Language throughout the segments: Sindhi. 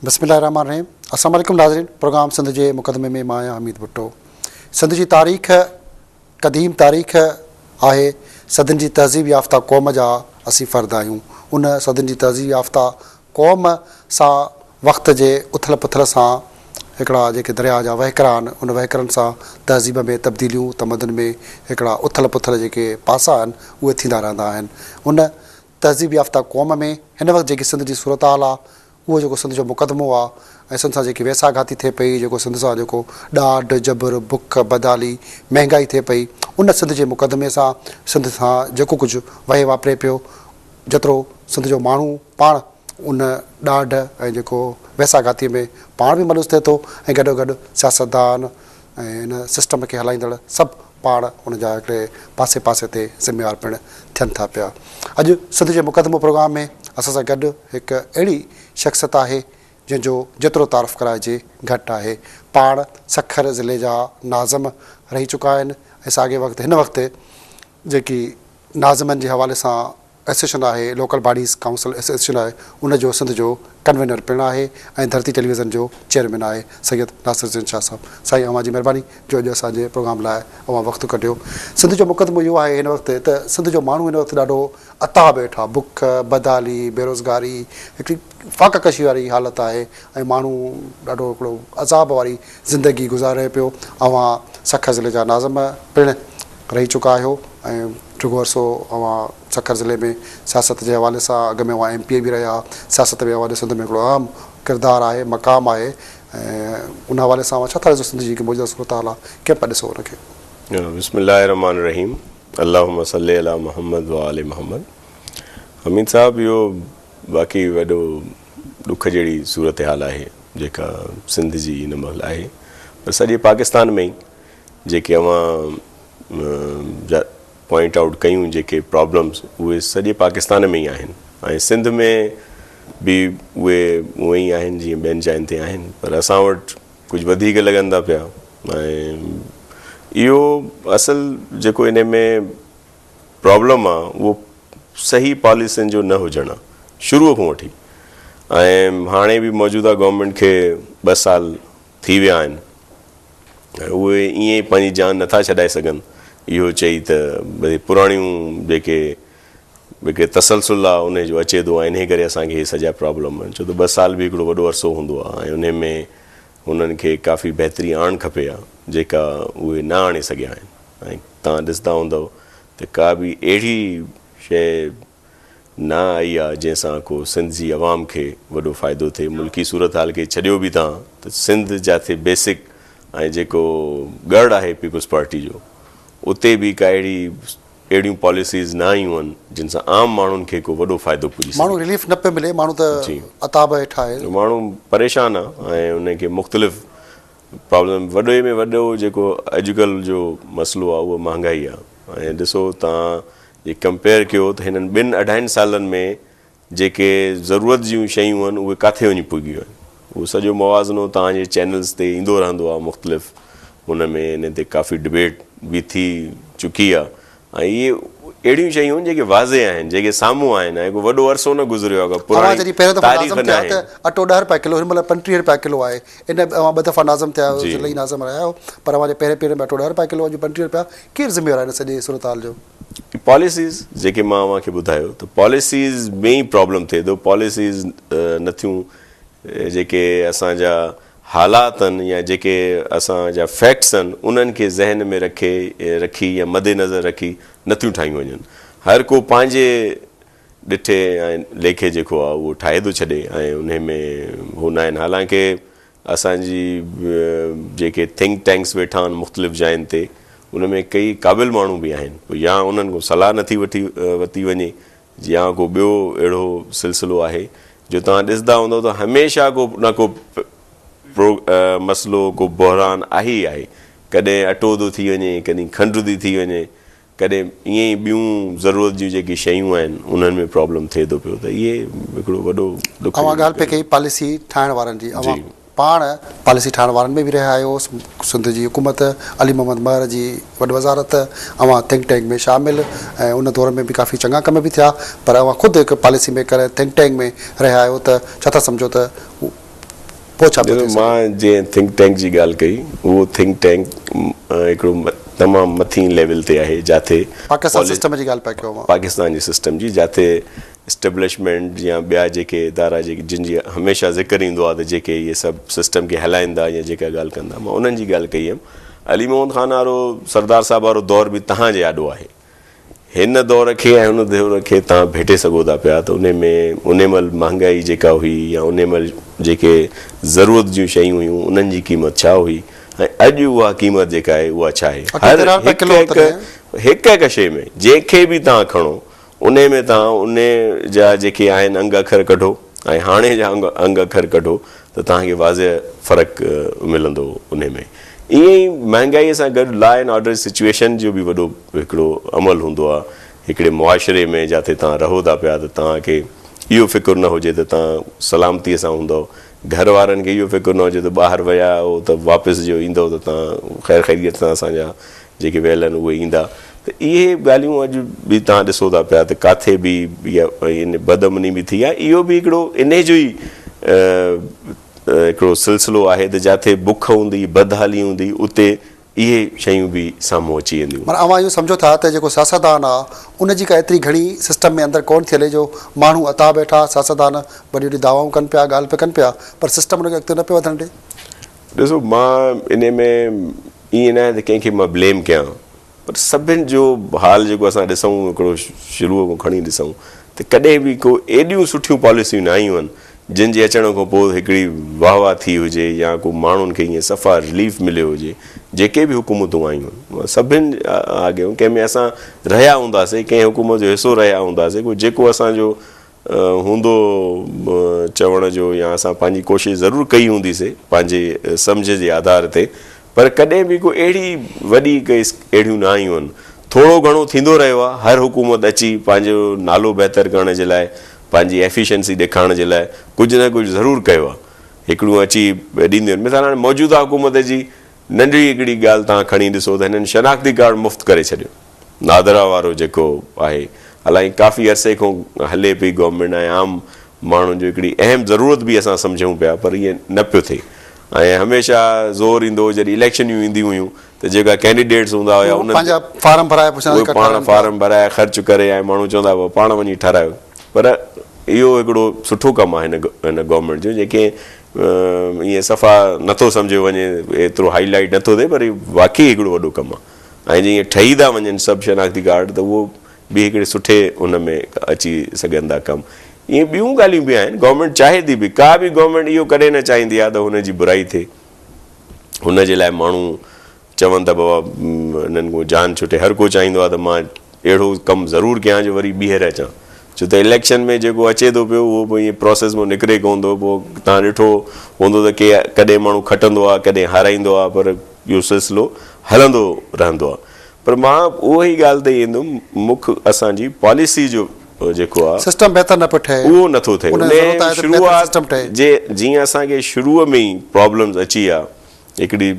بسم الله الرحمٰن الرحيم السلام عليڪم ناظرين پروگرام سنڌ جي مقدمي ۾ مان آهيان حميد ڀٽو سنڌ جي تاريخ قديم تاريخ آهي صدين جي تهذيب يافته قوم جا اسين فرد آهيون ان صدين جي تهذيب يافته قوم سان وقت جي اٿل پٿل سان هڪڙا جيڪي درياهه جا وهڪرا آهن ان وهڪرن سان تهذيب ۾ تبديليون تمدن ۾ هڪڙا اٿل پٿل جيڪي پاسا آهن اهي ٿيندا رهندا آهن ان تهذيب يافته قوم ۾ هن وقت جيڪي سنڌ جي صورتحال آهي اهو جيڪو سنڌ جو مقدمو آهي ۽ سنڌ سان جيڪي ويساهه گهاتي ٿئي پئي جيڪو سنڌ سان جيڪو ڏاڍ، جبر، بک، بدحالي، مهنگائي ٿئي پئي ان سنڌ جي مقدمي سان سنڌ سان جيڪو ڪجهه وهي واپري پيو جيترو سنڌ جو ماڻهو پاڻ ان ڏاڍ ۽ جيڪو ويساهه گهاتي ۾ پاڻ به ملوث ٿئي ٿو ۽ گڏوگڏ سياستدان ۽ ان سسٽم کي هلائيندڙ سڀ پاڻ ان جا هڪڙي پاسي پاسي تي ذميوار پڻ ٿين ٿا پيا. اڄ سنڌ جي مقدمو پروگرام ۾ اسان سان گڏ هڪ اهڙي شخصيت آهي جنهن جو جيترو تعارف ڪرائجي گهٽ آهي. پاڻ سکر ضلعي جا ناظم رهي چڪا آهن ۽ ساڳئي وقت هن وقت جيڪي ناظمن جي حوالي سان ايسوسيئيشن آهي، لوڪل باڊيز ڪائونسل ايسوسيئيشن آهي، ان جو سنڌ جو ڪنوينر پڻ آهي ۽ ڌرتي ٽيليويزن جو چيئرمين آهي سيد ناصر حسين شاهه صاحب. سائين اوهان جي مهرباني جو اڄ اسان جي پروگرام لاء اوهان وقت ڪڍيو. سنڌ جو مقدمو اهو آهي هن وقت ته سنڌ جو ماڻهو هن وقت ڏاڍو عتاب هيٺ آهي، بک، بدحالي، بيروزگاري، هڪڙي فاقه ڪشي واري حالت آهي ۽ ماڻهو ڏاڍو هڪڙو عذاب واري زندگي گذاري پيو. اوهان سکر ضلعي جا ناظم پڻ رهي چڪا آهيو ۽ ڊگهو عرصو اوهان سکر ضلعي ۾ سياست جي حوالي سان اڳ ۾ اوهان ايم پي اي به رهيا، سياست ۾ اوهان جو سنڌ ۾ هڪڙو اهم ڪردار آهي، مقام آهي ۽ ان حوالي سان اوهان ڇا ٿا ڏسو سنڌ جي جيڪي موجوده صورتحال آهي ڪيئن پيا ڏسو ان کي؟ بسم الله الرحمٰن الرحيم اللهم صلي علي محمد وآل محمد حميد صاحب اهو واقعي وڏو ڏک جهڙي صورتحال آهي جيڪا سنڌ جي هن مهل آهي پر سڄي پاڪستان ۾ ئي جيڪي اوهان جا پوائنٽ آئوٽ ڪيون جيڪي پرابلمس اهي سڄي پاڪستان ۾ ئي آهن ۽ سنڌ ۾ به اهي اونئن ئي آهن جيئن ٻين جاين تي آهن پر اسان وٽ ڪجهه وڌيڪ لڳن ٿا پيا ۽ اهو اصل جيڪو ان ۾ پرابلم آ اهو صحيح پاليسين جو نه هجڻ آ شروع کان وٺي ۽ هاڻي به موجوده گورنمينٽ کي ٻه سال ٿي ويا آهن ۽ اهي ائين ئي پنهنجي جان نٿا ڇڏائي سگهن اهو چئي ته ڀئي پراڻيون جيڪي هڪ تسلسل آ انهي جو اچي ٿو ۽ انهي ڪري اسان کي هي سڄا پرابلم آهن ڇو ته ٻه سال به هڪڙو وڏو عرصو هوندو آ ۽ انهي ۾ هنن کي ڪافي بهتري آڻڻ کپي ها جيڪا اهي نه آڻي سگهيا آهن ۽ توهان ڏسندا هوندؤ ته ڪا به اهڙي شيء نه آئي آ جنهن سان ڪو سنڌ جي عوام کي وڏو فائدو ٿئي ملڪي صورتحال کي ڇڏيو به توهان ته سنڌ جاٿي بيسڪ ۽ جيڪو ڳڙ آهي پيپلز پارٽي جو اتي به ڪا اهڙي اهڙيون پاليسيز نه آيون آهن جن سان عام ماڻهن کي ڪو وڏو فائدو پڄي سگهي. ماڻهو رليف نه پيو ملي ماڻهو ته عتاب هيٺ آهي. ماڻهو پريشان آ ۽ ان کي مختلف پرابلم وڏي ۾ وڏو جيڪو اڄڪلهه جو مسئلو آ اهو مهانگائي آ ۽ ڏسو توهان جي ڪمپيئر ڪيو ته هنن ٻن اڍائين سالن ۾ جيڪي ضرورت جون شيون آهن اهي ڪاٿي وڃي پڳيون آهن اهو سڄو موازنو توهان جي چينلز تي ايندو رهندو آهي مختلف ان ۾ ان تي ڪافي ڊبيٽ به ٿي چڪي آهي ۽ اهي اهڙيون شيون آهن جيڪي واضح آهن جيڪي سامهون آهن ۽ ڪو وڏو عرصو نه گذريو آهي ڪا اوهان پراڻي جڏهن پهريون دفعو تاريخ ناظم ٿيا ناهي. ته اٽو ڏهه رپيا ڪلو هن مهل 35 رپيا ڪلو آهي ان اوهان ٻه دفعا ناظم ٿيا آهيو ضلعي ناظم رهيا آهيو پر اوهان جي پهرين پيريڊ ۾ اٽو ڏهه رپيا ڪلو اڄ 35 رپيا ڪير ذميوار آهي ان سڄي صورتحال جو؟ پاليسيز جيڪي مان اوهان کي ٻڌايو ته پاليسيز ۾ ئي پرابلم ٿئي ٿو پاليسيز نٿيون جيڪي اسان جا حالات آهن يا جيڪي اسان جا فيڪٽس آهن انهن کي ذهن ۾ رکي رکي يا مد نظر رکي نٿيون ٺاهيون وڃن هر ڪو پنهنجي ڏٺي ۽ ليکي جيڪو آهي اهو ٺاهي ٿو ڇڏي ۽ انهي ۾ هو نه آهن حالانڪه اسان جي جيڪي ٿنڪ ٽينڪس ويٺا آهن مختلف جاين تي ان ۾ ڪئي قابل ماڻهو به آهن پوء يا انهن کان صلاح نٿي وٺي ورتي وڃي يا ڪو ٻيو اهڙو سلسلو آهي جو توهان ڏسندا هوندؤ ته هميشه ڪو نه ڪو مسئلو ڪو بحران آهي ئي آهي ڪڏهن اٽو ٿو ٿي وڃي ڪڏهن کنڊ ٿي ٿي وڃي ڪڏهن ائين ئي ٻيون ضرورت جون جيڪي شيون آهن انهن ۾ پرابلم ٿئي ٿو پيو ته اهي هڪڙو وڏو ڏک اوهان ڳالهه پئي ڪئي پاليسي ٺاهڻ وارن جي اوهان پاڻ پاليسي ٺاهڻ وارن ۾ به رهيا آهيو سنڌ جي حڪومت علي محمد مهر جي وڏ وزارت اوهان ٿنڪ ٽينڪ ۾ شامل ۽ ان دور ۾ به ڪافي چڱا ڪم به ٿيا پر اوهان خود هڪ پاليسي ميڪر ۽ ٿنڪ ٽينڪ ۾ رهيا آهيو ته ڇا ٿا سمجهو ته. پوء ڇا پيو ٿي سگهي؟ مان جنهن ٿنڪ ٽينڪ جي ڳالهه ڪئي اهو ٿنڪ ٽينڪ هڪڙو تمام مٿين ليول تي آهي جاٿي پاڪستان سسٽم جي ڳالهه پيا ڪيو اوهان. پاڪستان جي سسٽم جي جاٿي اسٽيبلشمينٽ يا ٻيا جيڪي ادارا جيڪي جن جي هميشه ذڪر ايندو آهي ته جيڪي اهي سڀ سسٽم کي هلائين ٿا يا جيڪا ڳالهه ڪن ٿا مان انهن جي ڳالهه ڪئي هيم. علي محمد خان وارو سردار صاحب وارو دور به توهان جي آڏو آهي. هن دور کي ۽ ان دور کي توهان ڀيٽي سگهو ٿا پيا ته انهي ۾ انهي مهل مهانگائي جيڪا هئي يا انهي مهل جيڪي ضرورت جون شيون هيون انهن جي قيمت ڇا هئي ۽ اڄ اها قيمت جيڪا آهي اها ڇا آهي. هر هڪ هڪ هڪ هڪ شيء ۾ جنهن کي به توهان کڻو انهي ۾ توهان انهي جا جيڪي آهن انگ اکر ڪڍو ۽ هاڻي جا انگ اکر ڪڍو ته توهان کي واضح فرق ملندو انهي ۾. ائين ئي مهانگائي سان گڏ لا اينڊ آرڊر سچوئيشن جو به وڏو هڪڙو عمل هوندو آهي. هڪڙي معاشري ۾ جاٿي توهان رهو ٿا پيا ته توهان کي اهو فڪر نه هجي ته توهان سلامتي سان هوندؤ، گهر وارن کي اهو فڪر نه هجي ته ٻاهر ويا آهيو ته واپس جو ايندؤ ته توهان خير خيريت سان اسان جا جيڪي ويل آهن اهي ايندا ته اهي ڳالهيون اڄ به توهان ڏسو ٿا پيا ته ڪاٿي به اها بدامني به ٿي آهي اهو به هڪڙو انهي جو ئي هڪڙو سلسلو آهي ته جاٿي بک هوندي بدحالي هوندي اتي اهي شيون به سامهون اچي وينديون. معنيٰ اوهان اهو سمجهو ٿا ته جيڪو سياستدان آ ان جي ڪا ايتري گهڻي سسٽم ۾ اندر ڪونه ٿي هلي جو ماڻهو اتا ويٺا سياستدان وڏيون وڏيون دعوائون ڪن پيا ڳالهه پيا ڪن پيا پر سسٽم ان کي اڳتي نه پيو وڌڻ ڏي. ڏسو مان انهي ۾ ائين ناهي ته ڪنهن کي مان بليم ڪيان پر سڀن جو حال جيڪو اسان ڏسون هڪڙو شروع کان کڻي ڏسون ته ڪڏهن به ڪو ايڏيون سٺيون پاليسيون نه آيون آهن جن جي اچڻ کان پوء هڪڙي واهه واهه ٿي هجي يا ڪو ماڻهن کي ائين صفا رليف مليو هجي جيڪي به حڪومتون آيون آهن سڀن آگي ڪنهن ۾ اسان رهيا هونداسي ڪنهن حڪومت جو حصو رهيا هونداسي ڪو جيڪو اسان جو هوندو چوڻ جو يا اسان پنهنجي ڪوشش ضرور ڪئي هوندي سي پنهنجي سمجهه جي آڌار تي پر ڪڏهن به ڪو اهڙي وڏي ڪي اهڙيون نه آيون آهن ٿورو گهڻو ٿيندو رهيو آهي هر حڪومت اچي پنهنجو نالو بهتر ڪرڻ جي لاء پنهنجي ايفيشنسي ڏيکارڻ جي لاء ڪجهه نه ڪجهه ضرور ڪيو آهي هڪڙيون اچي ڏينديون آهن مثال هاڻي موجوده حڪومت جي ننڍڙي هڪڙي ڳالهه توهان کڻي ڏسو ته هنن شناختي ڪارڊ مفت ڪري ڇڏيو نادرا وارو جيڪو آهي الائي ڪافي عرصي کان هلي پئي گورنمينٽ ۽ عام ماڻهن جو هڪڙي اهم ضرورت به اسان سمجهون پيا پر ائين نه پيو ٿئي ۽ هميشه زور ايندو هو جڏهن اليڪشنيون اينديون هيون ته جيڪا ڪينڊيڊيٽس هوندا هيا انهن پنهنجا فارم ڀرائي پڇندا اهي پاڻ فارم ڀرائي خرچ ڪري ۽ ماڻهو چوندا هئا پاڻ وڃي ٺهرايو پر اهو هڪڙو سٺو ڪم آهي هن گورنمينٽ جو جيڪي ائين صفا نٿو سمجهيو وڃي ايترو هائي لائيٽ نٿو ٿئي پر واقعي هڪڙو وڏو ڪم آهي ۽ جي ائين ٺهي ٿا وڃن سڀ شناختي ڪارڊ ته اهو به هڪڙي سٺي ان ۾ اچي سگهن ٿا ڪم. ائين ٻيون ڳالهيون به آهن گورنمينٽ چاهي ٿي به ڪا به گورنمينٽ اهو ڪڏهن نه چاهيندي آهي ته هن جي برائي ٿئي هن جي لاء ماڻهو چون ته بابا هنن کان جان ڇٽي هر ڪو چاهيندو آهي ته مان اهڙو ڪم ضرور ڪيان جو وري ٻيهر اچان ڇو ته اليڪشن ۾ جيڪو اچي ٿو پيو اهو به ائين پروسيس مان نڪري ڪونه ٿو پوء توهان ڏٺو هوندو ته ڪي ڪڏهن ماڻهو کٽندو آهي ڪڏهن هارائيندو آهي پر اهو سلسلو هلندو رهندو آهي پر مان اهو ئي ڳالهه تي ايندم مک اسان جي پاليسي جو جيڪو آهي سسٽم بهتر نه پيو ٺهي اهو نه ٿو ٿئي ان شروعات جي جيئن اسان کي شروع ۾ ئي پرابلمز اچي ويا هڪڙي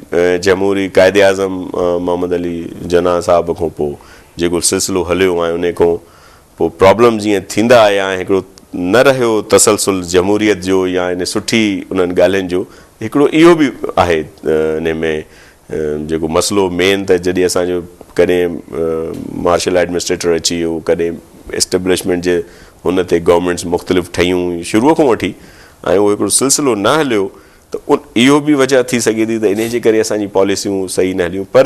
جمهوري قائد اعظم محمد علي جناح صاحب کان پوء جيڪو سلسلو هليو ۽ ان کان پوء پرابلم جيئن ٿيندا آيا ۽ هڪڙو نه رهيو تسلسل جمهوريت جو يا ان سٺي انهن ڳالهين جو هڪڙو اهو به آهي انهي ۾ جيڪو مسئلو مين ته جڏهن اسان جو ڪڏهن مارشل ايڊمنسٽريٽر اچي ويو ڪڏهن اسٽيبلشمينٽ جي هن تي گورنمينٽس مختلف ٺهيون شروع کان وٺي ۽ اهو هڪڙو سلسلو نه هليو ته اهو به وجه ٿي سگهي ٿي ته انهي جي ڪري اسان جي پاليسيون صحيح نه هليون پر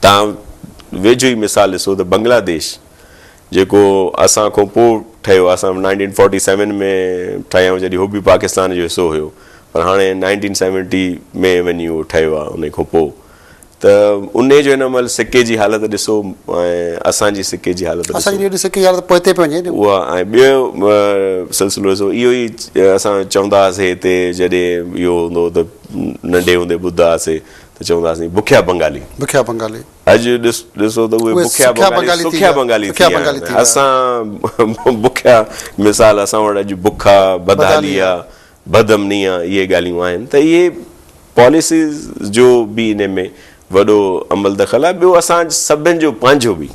تان ويجهو ئي مثال ڏسو ته بنگلاديش جيڪو اسان کان پوء ٺهيو اسان 1947 ۾ ٺهيا جڏهن هو به پاڪستان جو حصو هيو پر هاڻي 1970 ۾ وڃي اهو ٺهيو آهي ان کان پوء ته انهي جو هن مهل سڪي جي حالت ڏسو ۽ اسان جي سڪي جي حالت ڏسو. اسان جي سڪي جي حالت پوئتي پئي وڃي. اها ۽ ٻيو سلسلو ڏسو اهو ئي اسان چوندا هئاسي هتي جڏهن اهو هوندو هو ته ننڍي هوندي ٻڌندا هئاسي ته چوندا هئاسين بکيا بنگالي. بکيا بنگالي. اڄ ڏسو ته اهي بکيا بنگالي سکيا بنگالي ٿي ويا آهن. اسان بکيا مثال اسان وٽ اڄ بک آ بدحالي آ بدامني آ اهي ڳالهيون آهن ته اهي پاليسيز جو به انهي ۾ وڏو عمل دخل آهي ٻيو اسان سڀن جو پنهنجو به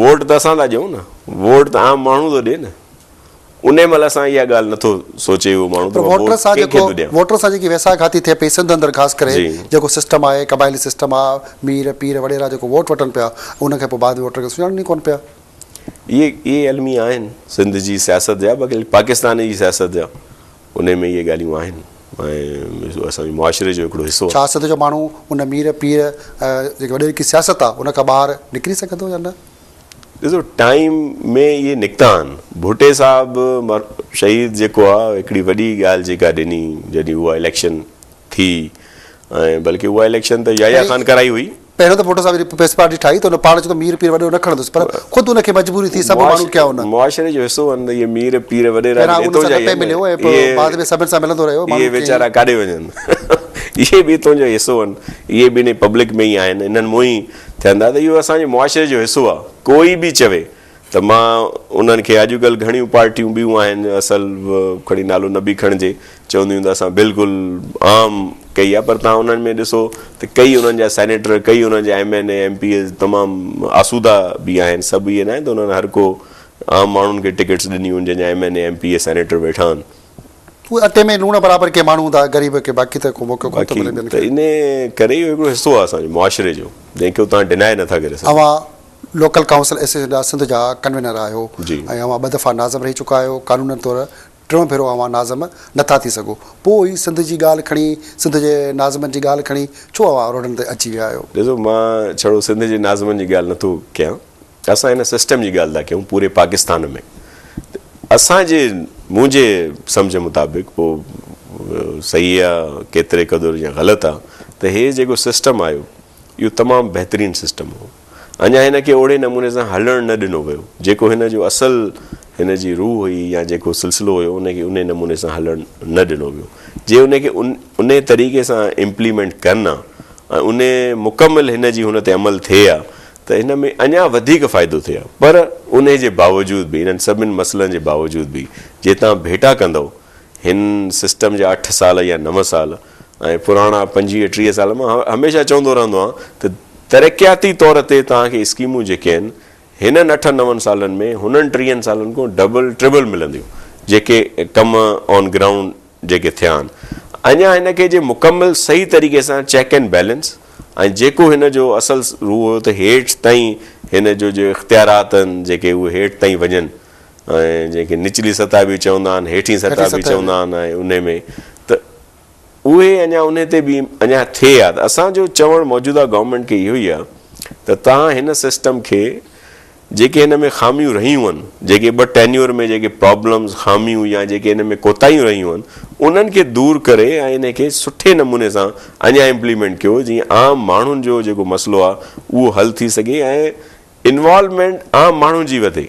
ووٽ ته اسان ٿا ڏيون نه ووٽ ته عام ماڻهو ٿو ڏي نه انهي مهل اسان اها ڳالهه نٿو سوچي اهو ماڻهو ته مان ووٽ ڪنهن کي ٿو ڏيان. ووٽر سان جيڪي ويساهه گهاتي ٿئي پئي سنڌ اندر خاص ڪري جيڪو سسٽم آهي قبائلي سسٽم آهي مير پير وڏيرا جيڪو ووٽ وٺن پيا ان کي پوء بعد ۾ ووٽر کي سڃاڻن ئي ڪونه پيا. اهي اهي الميا آهن سنڌ جي سياست جا بلڪه پاڪستان جي سياست جا انهي ۾ اهي ڳالهيون آهن ۽ اسان جي معاشري جو هڪڙو حصو آهي. ڇا سنڌ جو ماڻهو ان مير پير جيڪي وڏيرڪي سياست آهي ان کان ٻاهر نڪري سگهندو يا نه؟ ڏسو ٽائيم ۾ اهي نڪتا آهن. ڀٽي صاحب شهيد جيڪو آ هڪڙي وڏي ڳالهه جيڪا ڏني جڏهن اها اليڪشن ٿي ۽ بلڪه اها اليڪشن ته يحيٰ خان ڪرائي هئي. پهريون ته ڀٽو صاحب جڏهن پيپلز پارٽي ٺاهي ته ان پاڻ چيو ته مير پير وڏيرو نه کڻندس پر خود ان کي مجبوري ٿي سڀ ماڻهو ڪيا ان. معاشري جو حصو آهن ته اهي مير پير وڏيرا پهريان ان سان نه پئي مليو ۽ پوء بعد ۾ سڀن سان ملندو رهيو اهي ويچارا ڪاڏي وڃن اهي به اتون جو حصو آهن اهي به انهي پبلڪ ۾ ئي آهن انهن مون ئي ٿين ٿا ته اهو اسان جي معاشري جو حصو آهي ڪوئي به چوي ته مان انهن کي اڄ ڪلهه گهڻيون پارٽيون ٻيون آهن اصل کڻي نالو نه به کڻجي چونديون ته اسان بلڪل عام ڪئي آهي پر توهان انهن ۾ ڏسو ته ڪئي انهن جا سينيٽر ڪئي انهن جا ايم اين اي ايم پي ايز تمام آسودا به آهن سڀ اهي نه آهن ته انهن هر ڪو عام ماڻهن کي ٽڪيٽس ڏنيون آهن جنهن جا ايم اين اي ايم پي اي سينيٽر ويٺا آهن. اهي اٽي ۾ لوڻ برابر ڪي ماڻهو هوندا غريب ڪي باقي ته ڪو موقعو ڪونه ٿو ملي ٻين کي. ته انهي ڪري اهو هڪڙو حصو آهي اسان جي معاشري جو جنهن کي توهان ڊنائي نٿا ڪري سگهو. اوهان لوڪل ڪائونسل ايسوسيئيشن سنڌ جا ڪنوينر آهيو ۽ اوهان ٻه دفعا ناظم رهي چڪا آهيو، قانونن طور ٽيون ڀيرو اوهان ناظم نٿا ٿي سگهو، پوء هي سنڌ جي ڳالهه کڻي سنڌ جي ناظمن جي ڳالهه کڻي ڇو اوهان روڊن تي اچي ويا آهيو؟ ڏسو مان ڇڙو سنڌ جي ناظمن جي ڳالهه نٿو ڪيان، اسان هن سسٽم جي ڳالهه ٿا ڪيون پوري پاڪستان ۾ ته اسان جي منهنجي سمجهه مطابق پوء صحيح آ ڪيتري قدر يا غلط آ ته هي جيڪو سسٽم آيو اهو تمام بهترين سسٽم هو. اڃا هن کي اوڙي نموني سان هلڻ نه ڏنو ويو، جيڪو هن جو اصل هن جي روح هئي يا جيڪو سلسلو هيو ان کي انهي نموني سان هلڻ نه ڏنو ويو. جي ان کي انهي طريقي سان امپليمينٽ ڪن ها ۽ انهي مڪمل هن جي هن تي عمل ٿئي ها ته هن ۾ اڃا وڌيڪ فائدو ٿئي ها پر انهي جي باوجود به انهن سڀن مسئلن جي باوجود به جي توهان ڀيٽا ڪندؤ هن سسٽم جا اٺ سال يا نو سال ۽ پراڻا پنجويهه ٽيهه سال مان هميشه چوندو رهندو آهيان ته ترقياتي طور تي توهان کي اسڪيمون جيڪي آهن هنن اٺن نون سالن ۾ هنن ٽيهن سالن کان ڊبل ٽربل ملنديون جيڪي ڪم آن گرائونڊ جيڪي ٿيا آهن اڃا هن کي جي مڪمل صحيح طريقي سان چيڪ اينڊ بيلنس ۽ جيڪو هن جو اصل روح هيو ته هيٺ تائين هن جو جو اختيارات آهن جيڪي اهي هيٺ تائين وڃن ۽ جنهن کي نچلي سطح به چوندا آهن هيٺين سطح به چوندا آهن ۽ انهي ۾ ته اهي اڃا انهي تي به اڃا ٿئي ها ته اسان جو چوڻ موجوده گورنمينٽ کي اهو ئي آهي ته توهان هن سسٽم کي جيڪي هن ۾ خاميون رهيون آهن جيڪي ٻه ٽينيور ۾ جيڪي پرابلمز خاميون يا جيڪي هن ۾ ڪوتاهيون رهيون آهن انهن کي دور ڪري ۽ انهي کي سٺي نموني سان اڃا امپليمينٽ ڪيو جيئن عام ماڻهن جو جيڪو مسئلو آهي اهو حل ٿي سگهي ۽ انوالومينٽ عام ماڻهن جي وڌي.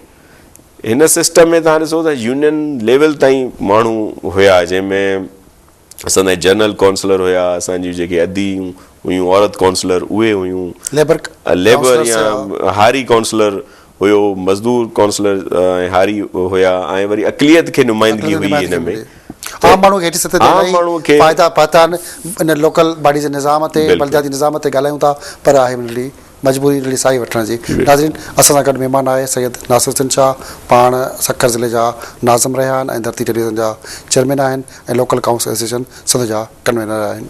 هن سسٽم ۾ توهان ڏسو ته يونين ليول تائين ماڻهو هيا جنهن ۾ اسان جا جنرل ڪائونسلر هيا اسان جون جيڪي اديون هيون عورت ڪائونسلر اهي هيون ليبر ليبر يا هاري ڪائونسلر هيو مزدور ڪائونسلر ۽ هاري هيا ۽ وري اقليت کي نمائندگي هئي هن ۾ عام ماڻهو کي هيٺين سطح تي الاهي فائدا پهتا آهن ان لوڪل باڊي جي نظام تي بلدياتي نظام تي ڳالهايون ٿا پر آهي ننڍڙي مجبوري نڙي ساهي وٺڻ جي. ناظرين اسان سان گڏ مهمان آهي سيد ناصر حسين شاهه پاڻ سکر ضلعي جا ناظم رهيا آهن ۽ ڌرتي ٽيليويزن جا چيئرمين آهن ۽ لوڪل ڪائونسل ايسوسيئيشن سنڌ جا ڪنوينر آهن.